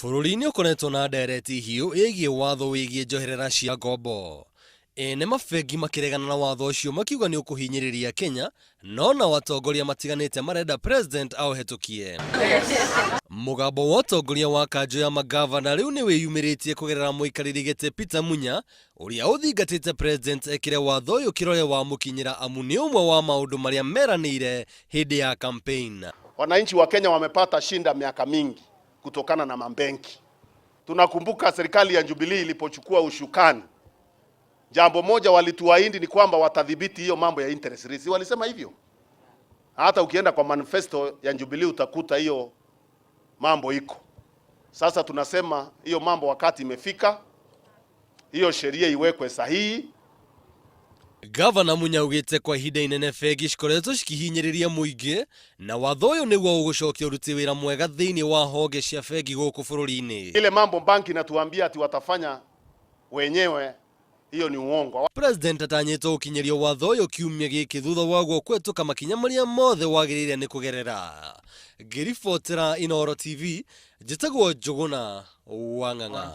Bũrũri-inĩ ũkoretwo na ndereti hiũ ĩgiĩ watho wĩgiĩ njoherera cia ngombo. Ene mabengi makĩregana na watho ũcio makiuga nĩ ũkũhinyĩrĩria Kenya, no nao atongoria matiganĩte marenda president aũhetũkie. Mũgambo wa ũtongoria wa kanjũ ya magavana rĩu nĩ wĩyumĩrĩtie kũgerera mũikarĩri gĩtĩ Peter Munya ũrĩa ũthingatĩte president ekĩre watho ũyũ kĩrore wa mũkinyĩra amu nĩ ũmwe wa maũndũ marĩa meranĩire hĩndĩ ya campaign. Wananchi wa Kenya wamepata shinda miaka mingi kutokana na mabenki. Tunakumbuka serikali ya Jubilee ilipochukua ushukani, jambo moja walituahidi ni kwamba watadhibiti hiyo mambo ya interest rates. Walisema hivyo. Hata ukienda kwa manifesto ya Jubilee utakuta hiyo mambo iko. Sasa tunasema hiyo mambo wakati imefika, hiyo sheria iwekwe sahihi. Gavana Munya augĩte kwa ihinda inene bengi cikoretwo cikihinyĩrĩria mũingĩ na watho ũyũ nĩguo ũgũcokia ũruti wĩra mwega thĩinĩ wa honge cia bengi gũkũ bũrũri-inĩ. Ile mambo banki inatuambia ati watafanya wenyewe, hiyo ni uongo. President atanyĩtwo gũkinyĩrio watho ũyũ kiumia gĩkĩ thutha waguo kũhetũka makinya marĩa mothe wagĩrĩire nĩ kũgerera. Ngĩribotera Inooro TV, njĩtagwo Njũgũna wa Ng'ang'a.